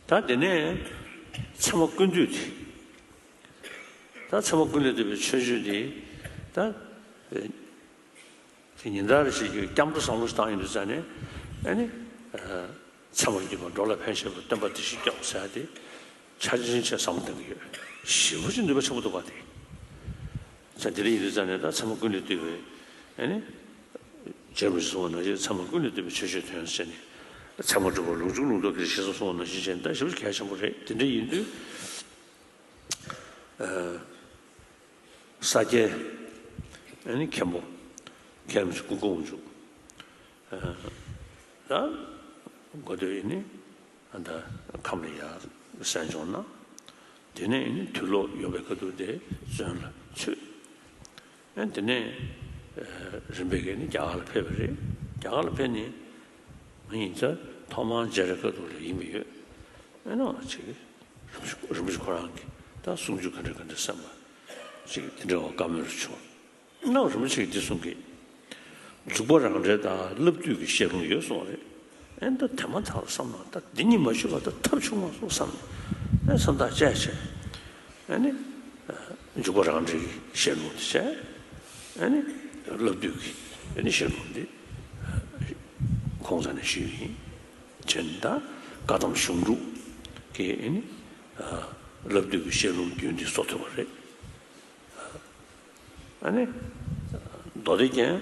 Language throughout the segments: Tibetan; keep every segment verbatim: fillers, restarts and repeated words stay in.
ད་དེ་ནས་ཚད་མ་ཀུན་བཏུས་དེ། ད་ཚད་མ་ཀུན་ལས་བཏུས་པའི་མཆོད་བརྗོད་དེ། ད་དེ་ཉིན་ལྟར་བྱེད་རྒྱུའི་སྐྱབས་འགྲོ་བསམ་བློ་ཞིག་བཏང་ཡོང་དུས་ཙང་ནས། ཨ་ནི་ཚད་མར་གྱུར་པ་འགྲོ་ལ་ཕན་བཞེད་པ་སྟོན་པ་བདེ་གཤེགས་སྐྱོབ་ཟེར་ཡ་དེ་ཆ་ཆེན་ཆེ་བསམ་བློ་གཏོང་གི་ཡོད། ཞེ་པོ་ཅིག་ནུས་པ་ཆེན་པོ་འདུག་པ་དེ། ས་དེ་རིང་ཡིན་དུས་ཙང་ནས་ད་ཚད་མ་ཀུན་ལས་བཏུས་པའི། ཨ་ནི། རྗེ་རིན་པོ་ཆེས་གསུངས་པ་ནང་བཞིན་ཚད་མ་ཀུན་ལས་བཏུས་པའི་མཆོད་བརྗོད་དོན་ཟེར་ནས། ཚད་མ་གྲུབ་པ་ལུགས་འབྱུང་ལུགས་ལྡོག་གི་ཞེས་སོགས་གསུངས་པ་ནང་བཞིན་བྱས་ནས་ད་ཞེ་པོ་ཅིག་གལ་ཆེན་པོ་རེད། དེ་འདྲ་ཡིན་དུས། ས་སྐྱའི། ཨ་ནི་མཁན་པོ། མཁན་པོ་ཆེན་སྐུ་གོང་མཇུག་ད། གོ་ཐོས་ཨ་ནི། ད་ཁམས་ལ་ཡར་གསན་སྦྱོང་གནང་། དེ་ནས་ཨ་ནི་དུས་ལོག་ཡོད་པའི་ཁ་ཐུག་དེ་བཙོན་ལ་ཚུད། ཨ་དེ་ནས་རིམ་པས་ཀྱིས་ནི་རྒྱ་གར་ལ་ཕེབས་པ་རེད། རྒྱ་གར་ལ་ཕེབས་ནས་ང་ཡིན་ཙང་ཐོག་མར་སྦྱར་ཁ་ཐུག་ལ་ཡིན་པ་ཡོད། ཨ་ནི་ཅིག་རིན་པོ་ཆེ་ཁོ་རང་གིས་ད་གསུང་རྒྱུ་ག་འདྲ་ག་འདྲ་བསམ་པ་ཅིག་དེ་འདྲ་བ་བཀའ་མོལ་བྱུང་། ནའོ་རིན་པོ་ཆེས་འདི་གསུང་གི། འཇུག་པ་རང་འགྲེལ་དང་བསླབ་བཏུས་ཀྱི་བཤད་ལུང་ཡོད་གསུངས་པ་རེད། ཨེ་ད་དེ་མ་ཐག་བསམ་ན་ད་འདི་གཉིས་མ་ཞུས་པ་ད་ཐབས་བྱུང་མ་སོང་བསམ་ནས། ཨེ་བསམ་ཐག་བཅད་བྱས། ཨེ་ནི། འཇུག་པ་རང་འགྲེལ་གྱི་བཤད་ལུང་དེ་བྱས། ཨེ་ནི། བསླབ་བཏུས་ཀྱི་ཨེ་ནི་བཤད་ལུང་འདི། ཁོང་རྩ་ནས་ཞུས་ཡིན། བྱས་ནས་ད་བཀའ་གདམས་གཞུང་དྲུག་གི་ཨེ་ནི། བསླབ་བཏུས་ཀྱི་བཤད་ལུང་རྒྱུན་འདི་གསོ་ཐུབ་པ་རེད། ཨ་ནི། མདོ་སྡེ་རྒྱན།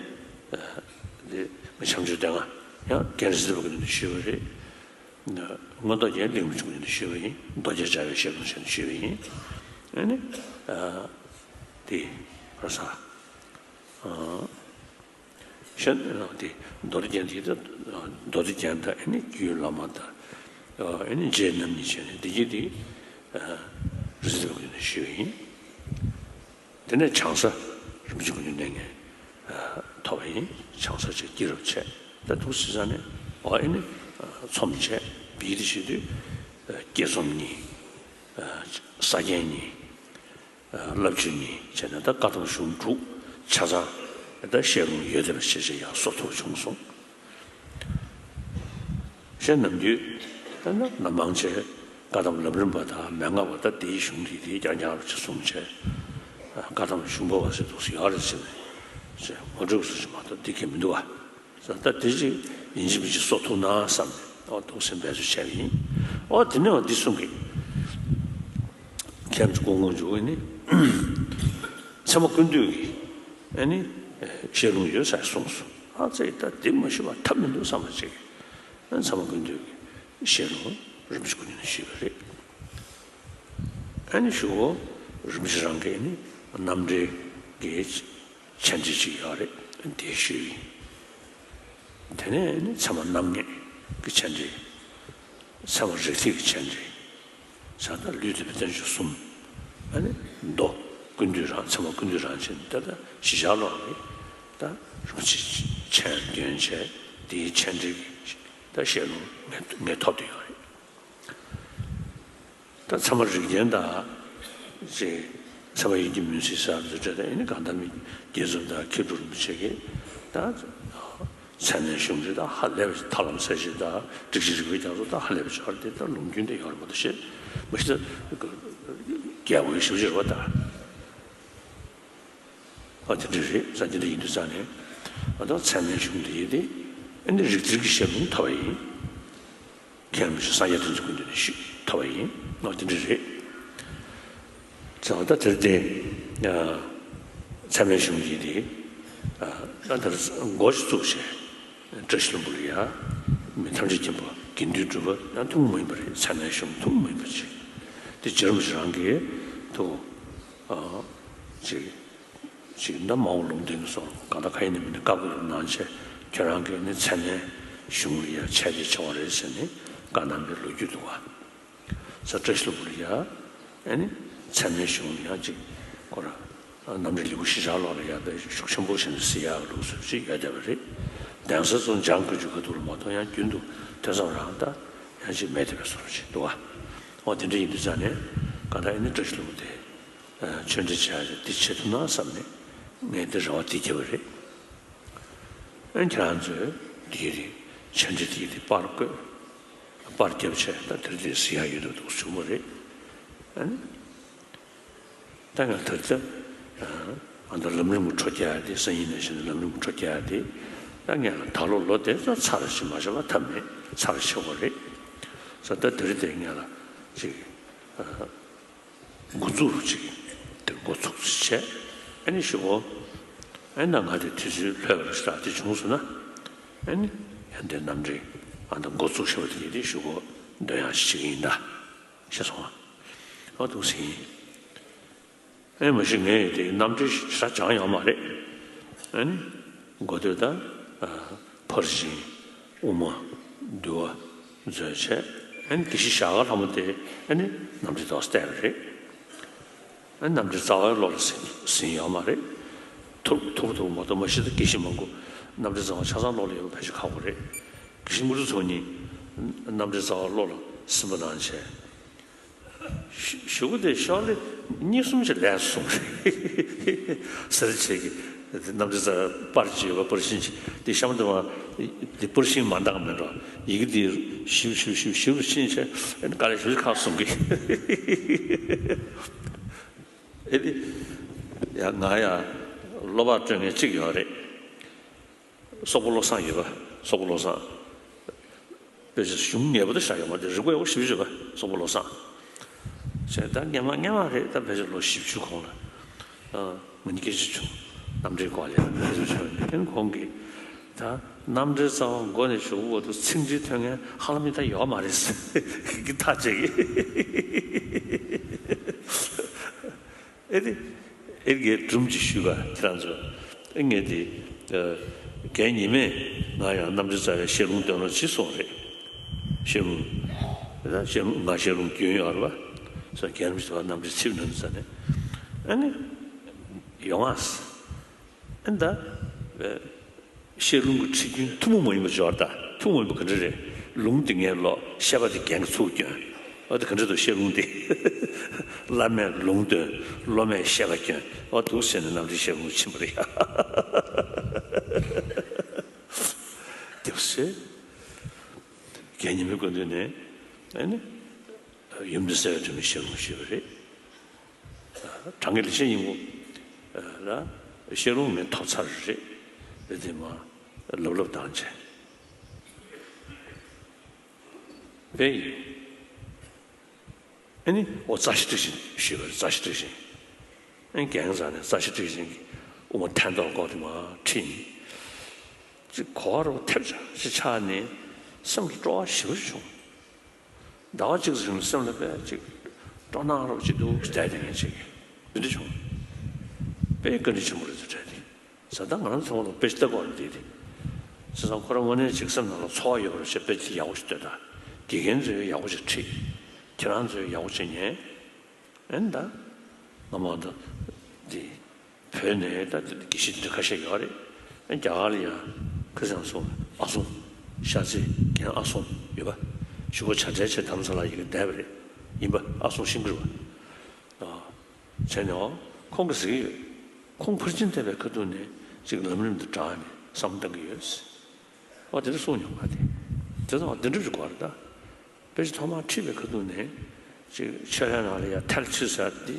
འདི་ང་བྱམས་ཆོས་སྡེ་ལྔ་ཡང་རྒན་རིག་འཛིན་པ་གི་མདུན་དུ་ཞུས་པ་རེད། མངོན་རྟོགས་རྒྱན་གླིང་མི་ཆུང་གི་མདུན་དུ་ཞུས་པ་ཡིན། མདོ་རྒྱན་སྦྱར་བའི་བཤད་ལུང་བྱས་ནས་ཞུས་པ་ཡིན། ཨ་ནི། དེ་ར་ས། གཞན་དེ་མདོ་སྡེ་རྒྱན་དེ་ད་མདོ་སྡེ་རྒྱན་དང་ཨ་ནི་རྒྱུད་བླ་མ་དང་། ཨ་ནི་རྗེ་རྣམ་གཉིས་བྱས་ནས་འདི་གྱིས་དེ་རིག་འཛིན་པ་གི་མདུན་དུ་ཞུས་པ་ཡིན། དེ་ནས་བྱང་ས་རིན་པོ་ཆེ་སྐུ་མདུན་གནས་ངས་ཐོབ་པ་ཡིན། བྱང་ས་ཅིག་སྐྱེས་རབས་བྱས། ད་འདུག་སེ་བྱས་ནས་ཨོ་ཨེ་ནི་ཚོམས་བྱས་བིས་དེ་བྱེད་དུས། དགྱེས་ཚོམས་གཉིས། ས་རྒྱན་གཉིས། བསླབ་བྱ་གཉིས་བྱས་ནས་ད་བཀའ་གདམས་གཞུང་དྲུག་ཆ་ཚང་ད་བཤད་ལུང་ཡོད་བསྡད་པ་ཞིག་ཅིག་ཡང་གསོ་ཐུབ་བྱུང་སོང་། གཞན་ནམ་རྒྱུན་ད་ནམ་མང་ཆེ་བཀའ་གདམས་ལམ་རིམ་པ་དང་མན་ངག་པ་ད་དེའི་གཞུང་འདི་དེའི་རྐྱང་རྐྱང་རུ་ཅིག་གསུངས་བྱས། བཀའ་གདམས་གཞུང་པ་བ་ཟེར་འདུག་སེ་ཡོད་རེད་ཟེར་ནས་ངོ་སྤྲོད་སུ་ཞིག་མ་གཏོགས་འདི་གས་མི་འདུག་བ། ད་དེ་ཅིག་ཡིན་གཅིག་མིན་གཅིག་གསོ་ཐུབ་ན་བསམ་ནས་ཨོ་འདུག་སེ་འབད་རྩོལ་བྱས་པ་ཡིན། ཨོ་དེ་ནས་འོ་འདི་གསུང་གི། མཁན་སྐུ་གོང་མཇུག་ནི། ཚད་མ་ཀུན་བཏུས་ཀྱི་ཨ་ནི་བཤད་ལུང་ཡོད་ས་གསུངས་སོང་། ཨ་ཙི་ད་འདི་མ་ཞུས་པ་ཐབས་མི་འདུག་བསམ་པ་ཅིག་ཨ་ཚད་མ་ཀུན་བཏུས་ཀྱི་བཤད་ལུང་རིན་པོ་ཆེ་སྐུ་མདུན་ནས་ཞུས་པ་རེད། ཨ་ནི་གཞུག་གུ་རིན་པོ་ཆེ་རང་གིས་ནི་རྣམ་འགྲེལ་གྱི་མཆན་འགྲེལ་ཅིག་ཡོད་རེད། དེ་ཞུས་ཡིན། དེ་ནས་ནི་ཚད་མ་རྣམ་ངེས་ཀྱི་མཆན་འགྲེལ། ཚད་མ་རིགས་ཐིགས་ཀྱི་མཆན་འགྲེལ། ས་དང་ལུས་འདུས་པའི་བསྟན་བཅོས་གསུམ། ཨ་ནི་མདོ་ཀུན་བཏུས་རང་ཚད་མ་ཀུན་བཏུས་རང་བྱས་ནས་ད་ལྟ་གཞིས་ཆགས་ལོགས་ནས་ད་རིན་པོ་ཆེ་མཆན་འདོན་བྱས་དེའི་མཆན་འགྲེལ་གྱི་ད་བཤད་ལུང་ངས་ངས་ཐོབ་བསྡད་ཡོད་རེད། ད་ཚད་མ་རིགས་རྒྱན་དང་། ཅེས་ཚད་མ་ཡིན་གྱི་མུན་སེལ་ཟེར་བ་འདི་འདྲ་དང་ཨེ་ནི་གང་ལྟར་ནི་དགྱེས་ཚོམས་དང་མཁས་གྲུབ་རིན་པོ་ཆེ་གིས་ད་ཚད་མའི་གཞུང་འདི་ད་ཧ་ལས་པ་ཞིག་ཐར་ལམ་གསལ་བྱེད་དང་སྒྲིག་གཞི་རིགས་པའི་རྒྱ་མཚོ་ད་ཧ་ལས་པ་ཞིག་ཡོད་རེད་དེ། ད་ལུང་རྒྱུན་དེ་ཡོད་རེད་མ་གཏོགས་ཤེས་མ་ཤེས་ད་རྒྱལ་པོའི་ཞབས་ཕྱི་རེད་པ་ད། ཨ་དེ་འདྲ་རེད། ས་དེ་འདྲ་ཡིན་དུས་ཙང་ནས་ཨ་ད་ཚད་མའི་གཞུང་འདི་ཡིན་ཏེ་ཨེ་ནི་རིགས་གཏེར་གྱི་བཤད་ལུང་ཐོབ་པ་ཡིན། མཁན་རིན་པོ་ཆེ་སངས་རྒྱས་བསྟན་འཛིན་སྐུ་མདུན་ནས་ཞུས་ཐོབ་པ་ཡིན་ནོ། དེ་འདྲ་རེད། ཙང་ད་དེར་བརྟེན། ཚད་མའི་གཞུང་ཡིན་ཏེ། ད་དེར་འགོ་ཞིག་བཙུགས་བྱས། བཀྲ་ཤིས་ལྷུན་པོ་ལ་ཡ། མི་ཐམས་ཅད་མཁྱེན་པ་དགེ་འདུན་གྲུབ་པ་ཡང་ཐུན་མོང་མ་ཡིན་པ་རེད། ཚད་མའི་གཞུང་ཐུན་མོང་མ་ཡིན་པ་ཅིག་དེ་རྗེ་རིན་པོ་ཆེ་རང་གིས་ཐུགས། ཅིག་ཅིག་ད་མ་འོངས་ལུང་བསྟན་གྱི་སོགས་གང་ལྟར་ག་ཡིན་ནའི་མིན་ནའི་བཀའ་བསྒོ་རུ་གནང་བྱས་ཁྱོད་རང་གིས་ནི་ཚད་མའི་གཞུང་ལ་ཡ་ཆ་རྒྱུས་ཆེ་བ་རེད་ཟེར་ནས་བཀའ་གནང་བའི་ལོ་རྒྱུས་འདུག་བ། ས་བཀྲ་ཤིས་ལྷུན་པོ་ལ་ཡ། ཨ་ནི་ཚད་མའི་གཞུང་ལ་ཡ་ཅིག་ཁོ་ར་རྣམ་འགྲེལ་ལེའུ་གཞིས་ཆགས་ལོགས་ལ་ཡ་དཔེ་ཤུགས་ཆེན་པོ་བྱས་ནས་གཟིགས་ཡག་ལུགས་སྲོལ་ཅིག་ཡོད་བསྡད་པ་རེད། གདན་ས་ཚོ་འཇང་དགུན་ཆོས་ཁ་ཐུག་ལ་མ་གཏོགས་ཡང་རྒྱུན་དུ་ཐོས་བསམ་རང་ད་ཡང་ཅིག་མེད་བསྡད་པའི་བཟོ་འདྲ་ཅིག་འདུག་བ། འོ་དེ་འདྲ་ཡིན་དུས་ཙང་ནས་གང་ལྟར་ཨ་ནི་བཀྲ་ཤིས་ལྷུན་པོ་དེ། ཆོས་འབྲེལ་བྱ་ཡག་འདི་བྱེད་ཐུབ་ན་བསམ་ནས་ངས་འདི་རེ་བ་འདི་བརྒྱབ་པ་རེད། ཨ་ཁྱེད་རང་ཚོས་འདི་གི་རིགས་ཆོས་འབྲེལ་འདི་གི་རིགས་པར་བཀོད། པར་བརྒྱབ་བྱས་ད་དེར་དེ་གཟིགས་ཡག་ཡོད་དུ་འདུག་བྱུང་བ་རེད། ཨ་ནི། ད་ང་ད་ལྟ་ཨ་ད་ལམ་རིམ་གྱི་འཕྲོ་རྒྱག་ཡ་དེ་སང་ཉིན་ནས་བྱས་ནས་ལམ་རིམ་གྱི་འཕྲོ་རྒྱག་ཡ་དེ་ད་ངས་ལ་ད་ལོ་ལོ་དེ་ཚོ་ཚར་ཞིག་མ་བྱས་པ་ཐབས་མེད་ཚར་ཆེ་བ་རེད། ས་ད་དེ་རིང་དེ་ངས་ལ་ཅིག་ཨ་འགོ་འཛུགས་ཅིག་དེ་འགོ་ཚུགས་ཅིག་བྱས། ཨ་ནི་ཞུ་གོ་ཨ་ནི་ང་དེ་དུས་ཚོད་ལྷོད་པ་རེད་ད་དེ་བྱུང་སོང་ན། ཨ་ནི་ཡང་དེ་གནམ་གྲུ་ཨ་ད་འགོ་ཚུགས་ཤེས་པ་དེ་ངས་དེ་ཞུ་གོ་འདོན་ཡག་ཞིག་བྱེད་ཀྱི་ཡིན་ད། ཤེས་སོང་ཨ། ཨོ་འདུག་ཟིན། ཨེ་མ་གཞི་ངས་དེ་གནམ་གྲུ་ཞེ་དྲག་སྦྱངས་ཡོད་མ་རེད། ཨ་ནི། འགོ་སྟོད་ད། ཨ་ཕར་ཕྱིན། དབུ་མ། འདུལ་བ། མཛོད་བྱས། ཨ་ནི་དགེ་བཤེས་ཞྭ་སྒང་ལྷ་མོ་དེ་ཨ་ནི་གནམ་གྲུ་ཐོག་བལྟས་པ་རེད། ཨ་ནི་གནམ་གྲུ་རྩ་བའི་ཀློག་ལ་ཟིན་ཟིན་ཡོད་མ་རེད། ཐུབ་ཐུབ་ཐུབ་མ་གཏོགས་མ་གཞི་ད་དགེ་བཤེས་མང་པོ་གནམ་གྲུ་རྩ་བ་ཆ་ཚང་ཀློག་ལ་ཡོད་པ་ཕལ་ཆེར་ཁག་པོ་རེད། དགེ་བཤེས་དངོས་གྲུབ་ཚོགས་གཉིས་གནམ་གྲུ་རྩ་བ་ཀློག་ལ་ཟིན་པ་གནང་བྱས། ཞུ་གུ་དེ་ཤོག་ལེ་གཉིས་གསུམ་ཞིག་ལས་སོང་རེད། ཟེར་བྱས་ཀྱི་གནམ་གྲུ་རྩ་པར་གྱི་ཡོད་པ་པར་ཤིང་གྱི་དེ་གཤམ་དུ་མ་དེ་པར་ཤིང་མ་འདང་མེད་རོ། ཡི་གེ་དེ་ཞིབ་ཞིབ་ཞིབ་ཞིབ་ཕྱིན་བྱས་ཨ་ནི་དཀའ་ལས་ཞིབ་ཁག་སོང་གི། ཨེ་དེ་ཡ་ང་ཡ་བློ་བག་སྤྲོད་མཁན་གཅིག་ཡོད་རེད། སོག་པོ་བློ་བཟང་ཡོད་པ། སོག་པོ་བློ་བཟང་། དཔེ་ཆ་གཞུང་ངེས་པོ་དེ་ཤ་ཡོད་མ་རེད། རིག་པ་ཡག་པོ་ཞེ་པོ་ཅིག་ཡོད་པ་སོག་པོ་བློ་བཟང་། བྱས་ད་སྔན་མ་སྔན་མ་རེད་ད་ཕལ་ཆེར་ལོ་བཞི་བཅུ་གོང་ལ། ཨ་ང་གཉིས་སྐད་ཆ་བྱུང་། གནམ་གྲུའི་སྐོར་ལ་ཡང་སྐད་ཆ་བྱུང་ནས་ཁོང་གིས། ད་གནམ་གྲུའི་རྩ་བ་མགོ་ནས་གཞུག་གུ་བར་དུ་ཚིག་འགྲེལ་ཐོན་མཁན་ཧ་ལམ་མི་ད་ཡོད་མ་རེད་ཟེར་གི་ཐག་བཅད་གི། ཨེ་དེ། ཨེ་གའི་སྒྲུང་ཅིག་ཞུས་པ་ཁྱེད་རང་ཚོ། ཨེ་ངས་དེ། ཨ་རྒན་ཉི་མས་ང་ཡང་གནམ་གྲུ་རྩ་བའི་བཤད་ལུང་སྟོན་རོགས་གྱིས་གསུངས་རེད། བཤད་ལུང་། ད་བཤད་ལུང་ང་བཤད་ལུང་རྒྱུན་ཡོད་རེད་པ། ས་རྒན་རིམ་ཞིག་ནམ་གྲུ་ཚིག་ནང་དུ་ས་ནས། ཨ་ནི། ཡོང་ང་། ཨེ་ད། བཤད་ལུང་གི་ཁྲིད་རྒྱུན་ཐུན་མོང་མ་ཡིན་པ་སྦྱོར་ད། ཐུན་མོང་མ་ཡིན་པ་ག་འདྲ་རེད། ལུང་དེ་ངས་ཀློག་བཤད་པ་དེ་རྒན་གྱིས་ཚུར་སྐྱོན། ཨ་དེ་ག་འདྲ་འདུག་བཤད་ལུང་དེ། བླ་མས་ལུང་སྟོན། སློབ་མས་བཤད་པ་སྐྱོན། ཨ་འདུག་ཟེར་ནས་གནམ་གྲུའི་བཤད་ལུང་ཕྱིན་པ་རེད། དེ་བ་ཟེར། རྒན་ཉི་མའི་སྐུ་མདུན་ནས་ཨ་ནི། ཡུམ་བདེ་གསལ་བའི་སྒྲོན་མེའི་བཤད་ལུང་ཞུས་པ་རེད། དྲང་གི་ལི་ཤེས་ཡིན་གོ་ལ་བཤད་ལུང་མེད་ཐོབ་ཚར་རེད། རེད་དེ་མ་ལབ་ལབ་བཏང་བྱས། དཔེ་ཡིན། ཨ་ནི་ཨོ་རྩ་ཤེ་ཏྲི་ཤིང་ཞུས་པ་རེད། རྩ་ཤེ་ཏྲི་ཤིང་། ཨ་ནི་རྒན་རྩ་ནས་རྩ་ཤེ་ཏྲི་ཤིང་གི་དབུ་མ་ཐལ་མདོག་སྐོར་དེ་མ་ཁྲིད་ཡིན། ཅིག་གོ་བ་རུ་ཐེབས་ཆག་ཅིག་ཆགས་ནས་སེམས་ལ་སྤྲོ་བ་ཞེ་པོ་ཅིག་བྱུང་། ཟླ་བ་གཅིག་ཙམ་སེམས་ལ་དཔེ་ཅིག་སྤྲོ་སྣང་རོགས་ཅིག་འདུག་བསྡད་དེ་ངས་ཅིག་འདི་འདྲ་བྱུང་། དཔེ་བཀའ་དྲིན་ཆེན་པོ་རེད་ཟེར་བསྡད་དེ། ས་ད་ང་རང་ཚོ་ལ་དཔེ་ཅིག་ལྟ་དགོས་རེད་དེ། བྱས་ཙང་ཁོ་རང་དངོས་གནས་ཅིག་སེམས་ནང་ལ་ཚོར་བ་ཡོད་པ་རེད་ཅེས་དཔེ་ཅིག་ཡག་པོ་ཞིག་ལྟོས་དང་། དགེ་རྒན་ཚོས་ཡག་པོ་ཅིག་ཁྲིད། ཁྱེད་རང་ཚོས་ཡག་པོ་ཅིག་ཉན། ཨེ་ད། ང་མ་ད། འདི། བོད་ནས་ད་དགེ་བཤེས་འདི་ཁ་ཤས་ཡོད་རེད། རྒྱ་གར་ལ་ཡང་ཁ་སང་སོང་ཨ་སོང་། ཤར་རྩེ་རྒན་ཨ་སོང་ཡོད་པ། ཞུ་བ་བྱ་བྲལ་ཆེད་དྷ་རམ་ས་ལ་ཡི་གེ་བསྡད་པ་རེད། ཡིན་པ་ཨ་སོང་ཤིང་ཀུར་བ། བྱས་ནས་ཨོ། ཁོང་གིས་ཟེར་གྱི་ཡོད། ཁོང་ཕར་ཕྱིན་ཐེབས་པའི་ཁ་ཐུག་ནས་ཅིག་ལམ་རིམ་དུ་དྲངས་ནས་བསམ་བློ་བཏང་གི་ཡོད། ཨོ་དེ་འདྲ་གསུངས་མྱོང་ང་དེ། དེ་ཚོ་ཨོ་དེ་འདྲ་ཞིག་གོ་རེད་ད། དཔེ་ཆ་ཐོག་མར་ཁྲིད་པའི་ཁ་ཐུག་ནས་ཅིག་ཆོས་ལྷན་ནང་ལ་ཡ་ཐལ་ཆུད་ཟེར་འདི་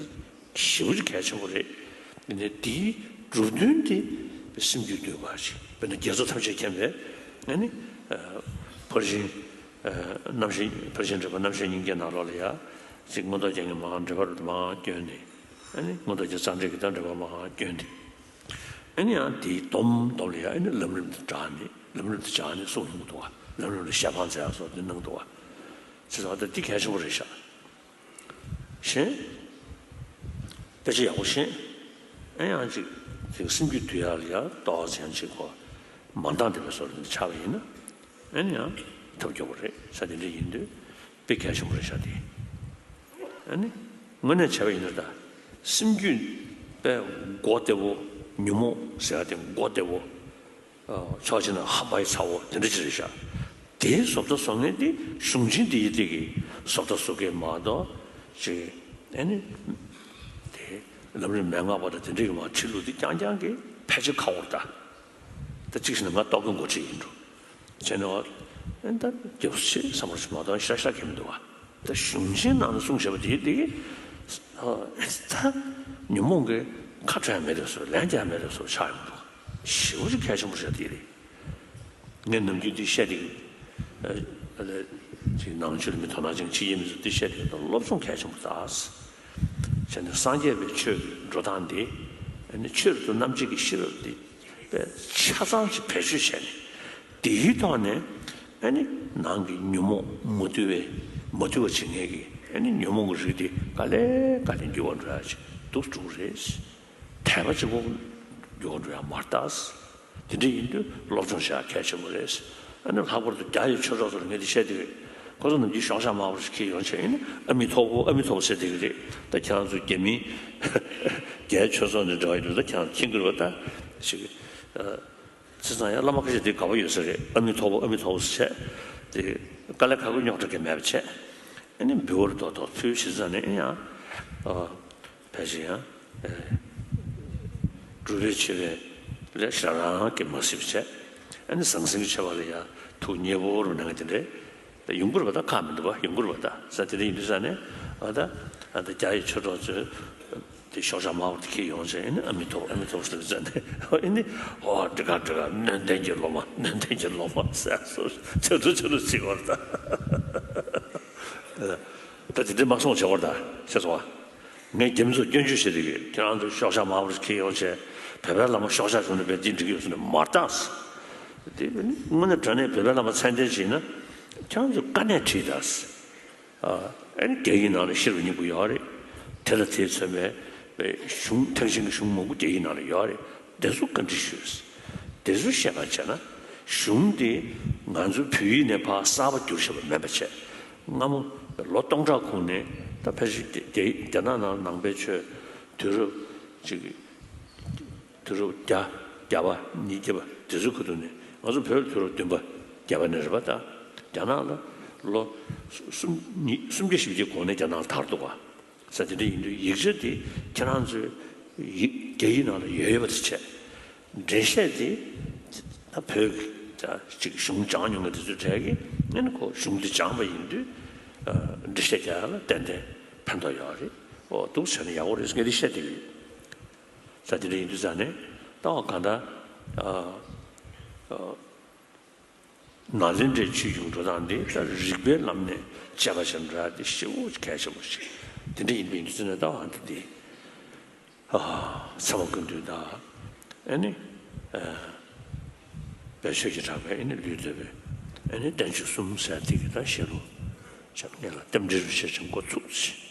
ཞེ་པོ་ཅིག་གལ་ཆེན་པོ་རེད། འདི་ནས་འདིའི་གྲུབ་དོན་འདི་སེམས་རྒྱུད་འདུས་པ་ཞིག་དཔེར་ན་རྒྱ་མཚོ་ཐམས་ཅད་མཁྱེན་པའི་ཨ་ནི་ཕར་ཕྱིན་རྣམ་ཤེས་ཕར་ཕྱིན་འགྲེལ་པ་རྣམ་ཤེས་སྙིང་གའི་ནང་ལོགས་ལ་ཡ་ཅིག་མངོན་རྟོགས་རྒྱན་གྱི་མར་འགྲེལ་པ་རུ་མར་བསྐྱོན་ནས་ཨ་ནི་མངོན་རྟོགས་རྒྱན་རྩ་འགྲེལ་གྱི་ད་འགྲེལ་པ་མར་བསྐྱོན་ཏེ། ཨ་ནི་ཡང་དེའི་སྡོམ་སྡོམ་ལ་ཡང་ཨ་ནི་ལམ་རིམ་དུ་བསྒྲགས་ནས་ལམ་རིམ་དུ་སྦྱངས་ནས་གསུངས་ཡོང་གི་འདུག་བ། ལམ་རིམ་ལ་ཤ་པང་མཛད་ཡ་སོགས་འདི་གནང་འདུག་བ། བྱས་ཙང་ད་འདི་གལ་ཆེན་པོ་རེད་ཤག་གཞན། དཔེ་ཆ་ཡག་པོ་ཤེས། ཨ་ཡང་ཅིག་ཅིག་སེམས་རྒྱུད་འདུལ་ཡག་ལ་ཡང་ཏོག་ཙམ་ཅིག་གོ་མ་འདང་བསྡད་པའི་བཟོ་འདྲ་ཆགས་པ་ཡིན་ན། ཨ་ནི་ཡང་ཐབས་སྐྱོ་པོ་རེད་ས་དེ་འདྲ་ཡིན་དུས་དཔེ་གལ་ཆེན་པོ་རེད་ཤག་དེ། ཨ་ནི། དངོས་གནས་བྱས་པ་ཡིན་ན་ད། སེམས་རྒྱུད་དཔེ་མགོ་བདེ་བོ། ཉོན་མོངས་ཟེར་བ་དེ་མགོ་བདེ་བོ། ཕྱོགས་གཅིག་ན་ཧ་པའི་ཚ་བོ་དེ་འདྲ་ཅིག་རེད་ཤག་དེའི་བཟོ་ལྟ་བཟོ་མཁན་དེ་གཞུང་ཆེན་དེ་ཡི་སྟེང་གི་བཟོ་ལྟ་བཟོ་མཁན་མ་གཏོགས་ཅིག་ཨ་ནི། དེ་ལམ་རིམ་མན་ངག་པ་དང་དེ་འདྲ་གི་མ་ཁྲིད་ལུགས་དེ་རྐྱང་རྐྱང་གི་ཕལ་ཆེར་ཁག་པོ་རེད་ད། ད་གཅིག་བྱས་ན་ང་རྟོག་གེ་འགོ་ཁྲིད་ཡིན་འགྲོ། བྱས་ནས་ཨ་ ཨེ་ད་རྒྱབ་ཆེ་བསམ་བློ་ཞིག་མ་གཏོང་ཤ་ཤ་གི་མི་འདུག་བ། ད་གཞུང་ཆེན་ནང་ལ་གསུངས་བཞག་པ་དེ་དེ་ད་ཉོན་མོངས་ཀྱི་ཁ་བྲལ་མེད་དུ་སོ་ལན་རྒྱག་མེད་དུ་སོ་ཆགས་ཡོང་འདུག་ཞེ་པོ་ཅིག་གལ་ཆེན་པོ་རེད་དེ་རེད། ངས་ནམ་རྒྱུན་འདི་བཤད་དེ་ཨ་ལ་ཅིག་ནང་ཆོས་ལ་མི་དོ་སྣང་ཅན་ཕྱི་རྒྱལ་མི་ཚོ་འདི་བཤད་དེ་ད་སློབ་སྦྱོང་གལ་ཆེན་པོ་རེད་ད། བྱས་ནས་སངས་རྒྱས་པའི་ཆོས་ཀྱི་འགྲོ་སྟངས་འདི་ཨ་ནི་ཆོས་རབ་ཏུ་རྣམ་འབྱེད་ཀྱི་ཤེས་རབ་འདི་པས་ཆ་ཚང་ཞིག་བེད་སྤྱོད་བྱས་ནས་དེའི་ཐོག་ནས་ཨ་ནི་ནང་གི་ཉོན་མོངས་མ་དུལ་བའི་མ་དུལ་བ་བྱེད་མཁན་གྱི་ཨ་ནི་ཉོན་མོངས་ཀྱི་རིགས་དེ་ག་ལེ་ག་ལེ་འགྱུར་བ་འགྲོ་ཡ་ཅིག་འདུག་འགྲོ་གི་རེད། དད་པ་གཅིག་པོ་འགྱུར་བ་འགྲོ་ཡ་མ་རེད་ད། དེ་འདྲ་ཡིན་དུས་སློབ་སྦྱོང་བྱ་གལ་ཆེན་པོ་རེད། ཨ་ནི་ལྷག་པར་དུ་རྒྱ་ཡི་ཆོས་གྲོགས་ཚོར་ངས་འདི་བཤད་དེ་རེད། ཁོ་ཚོ་ནམ་རྒྱུན་ཤོག་བྱ་དམར་པོ་ཞིག་འཁྱེར་ཡོང་བྱས་ཡིན་ན་ཨ་མི་ཐོག་པོ་ཨ་མི་ཐོག་པོ་ཟེར་དེ་གི་རེད། ད་ཁྱེད་རང་ཚོ་རྒྱ་མི་རྒྱའི་ཆོས་ཚོགས་ནས་འདྲ་བ་ཡིན་དུས་ད་ཁྱེད་རང་མཁྱེན་གྱི་རེད་པ། ད་ཞིག་ཨ་བྱས་ཙང་ཡང་བླ་མ་ཁ་ཤས་དེ་དགའ་པོ་ཡོད་ས་རེད། ཨ་མི་ཐོག་པོ་ཨ་མི་ཐོག་པོ་ཟེར་བྱས་དེ་དཀའ་ལས་ཁག་པོ་རྙོག་དྲ་གང་ཡང་མེད་པ་བྱས། ཨ་ནི་འབུལ་བ་རེ་ཏོག་ཏོག་ཕུལ་བྱས་ཙང་ནས་ཡང་ཨ། ཕལ་ཆེར་ཡང་། སྒྲུབ་པའི་ཆེ་བའི་ལས་ཞེ་དྲག་རང་གིས་མ་སྲིད་པ་བྱས། ཨ་ནི་ཟང་ཟིང་གི་ཆེ་བ་ལ་ཡང་ཐུགས་མཉེས་པོ་རུ་གནང་གི་དེ་འདྲས། ད་ཡོང་གི་རེད་པ། ད་ཁག་མི་འདུག་པ། ཡོང་གི་རེད་པ། ད་ས་དེ་འདྲ་ཡིན་དུས་ས་ནས་ཨ་ད་ཨ་ད་རྒྱ་ཡི་ཆོས་གྲོགས་ཚོས་དེ་ཤོག་བྱ་དམར་པོ་དེ་འཁྱེར་ཡོང་བྱས། ཨ་ནི་ཨ་མི་ཐོག་ཨ་མི་ཐོག་ཟེར་ས་ནས་ཨ་ནི་ཨོ་འདི་ག་འདི་ག་ནན་ཏན་གྱི་སློབ་མ་ནན་ཏན་གྱི་སློབ་མ་ཟེར་སོ་ཆེ་དུ་ཆེ་དུ་བརྩི་བར་ད། ད་དེ་འདྲ་མ་སོང་བྱ་བར་ད་ཤེས་སོང་བ། ངས་རྒྱ་མི་ཚོར་སྐྱོན་བརྗོད་བྱེད་དེ་གི་ཁྱེད་རང་ཚོ་ཤོག་བྱ་དམར་པོ་ཞིག་འཁྱེར་ཡོང་བྱས། བོད་པའི་བླ་མ་ཤོག་བྱ་བྱུང་ན་བས་འདི་འགྲིག་གི་ཡོད་ཟེར་ནས་མ་བཏང་། དེ་དངོས་གནས་དྲང་གནས་བོད་པའི་བླ་མ་མཚན་ལྡན་ཞིག་ཡིན་ན་ཁྱེད་རང་ཚོ་དཀའ་གནད་འཕྲད་ད། ཨ་ནི་རྒྱ་ཡིག་ནང་ལ་ཤེས་རབ་སྙིང་པོ་ཡོད་རེད། དེ་ལ་དེས་མཚོན་པའི་གཞུང་ཐེག་ཆེན་གྱི་གཞུང་མང་པོ་རྒྱ་ཡིག་ནང་ལ་ཡོད་རེད། དེ་ཚོ་བཀའ་འདྲི་ཞུས། དེ་ཚོ་བཤད་པ་བྱས་ན་གཞུང་དེ་ང་ཚོ་བོད་ཡིག་ནས་ཕར་གསར་པ་བསྒྱུར་བཞག་པ་མིན་པ་བྱས། སྔ་མོ་ལོ་སྟོང་ཕྲག་གོང་ནས་ད་ཕལ་ཆེར་རྒྱ་རྒྱ་རྒྱ་ནག་ནང་ནང་པའི་ཆོས་དུས་རབས་ཅིག་དུས་རབས་བརྒྱ་བརྒྱ་པ་ཉིས་བརྒྱ་པ་དེ་ཚོའི་ཁ་ཐུག་ནས་ང་ཚོ་བོད་ལ་དུས་རབས་བདུན་པ་བརྒྱ་པ་ནས་རེད་པ། ད་རྒྱ་ནག་ལ་ལོ་གསུམ་གཉིས་སུམ་བརྒྱ་བཞི་བརྒྱ་གོང་ནས་རྒྱ་ནག་ལ་དར་འདུག་པ། ས་དེ་འདྲ་ཡིན་དུས་ཡིག་ཆ་དེ་ཁྱེད་རང་ཚོའི་ཡིག་རྒྱ་ཡིག་ནང་ལ་ཡོད་ཡོད་པ་དེ་བྱས། འགྲེལ་བཤད་དེ་ད་བོད་ཀྱི་ད་ཅིག་གཞུང་སྦྱངས་མྱོང་མཁན་དེ་ཚོའི་གྲས་ཀྱིས་ཨ་ནི་ཁོ་གཞུང་དེ་སྦྱངས་པ་ཡིན་དུས་འགྲེལ་བཤད་རྒྱག་ཡ་ལ་ཏན་ཏན་ཕན་ཐོགས་ཡོད་རེད། ཨོ་འདུག་བྱས་ན་ཡག་པོ་རེད་ཟེར་ངས་དེ་བཤད་བསྡད་ཡོད། ས་དེ་འདྲ་ཡིན་དུས་ཙང་ནས་ད་གང་ལྟར་ཨ་ཨ། ནཱ་ལེནྡྲའི་ཆོས་བརྒྱུད་འགྲོ་སྟངས་འདི་ད་རིགས་པའི་ལམ་ནས་དཔྱད་པ་བྱེད་འགྲོ་ཡ་དེ་ཞེ་པོ་གལ་ཆེན་པོ་ཞིག་དེ་འདྲ་ཡིན་པའི་དུས་ཚོད་ནས་ད་འོ་འདི་འདི་ཨ་ཚད་མ་ཀུན་བཏུས་དང་ཨ་ནི་ཨ་བའི་ཆོས་ཀྱི་གྲགས་པའི་ཨ་ནི་ལུས་འདོད་པའི་ཨ་ནི་བསྟན་བཅོས་གསུམ་ཟེར་དེ་གི་ད་ཞལ་ལུང་བྱས་ངེད་ལ་རྟེན་འབྲེལ་རུ་བྱས་ཀྱང་འགོ་ཚུགས་ཟིན།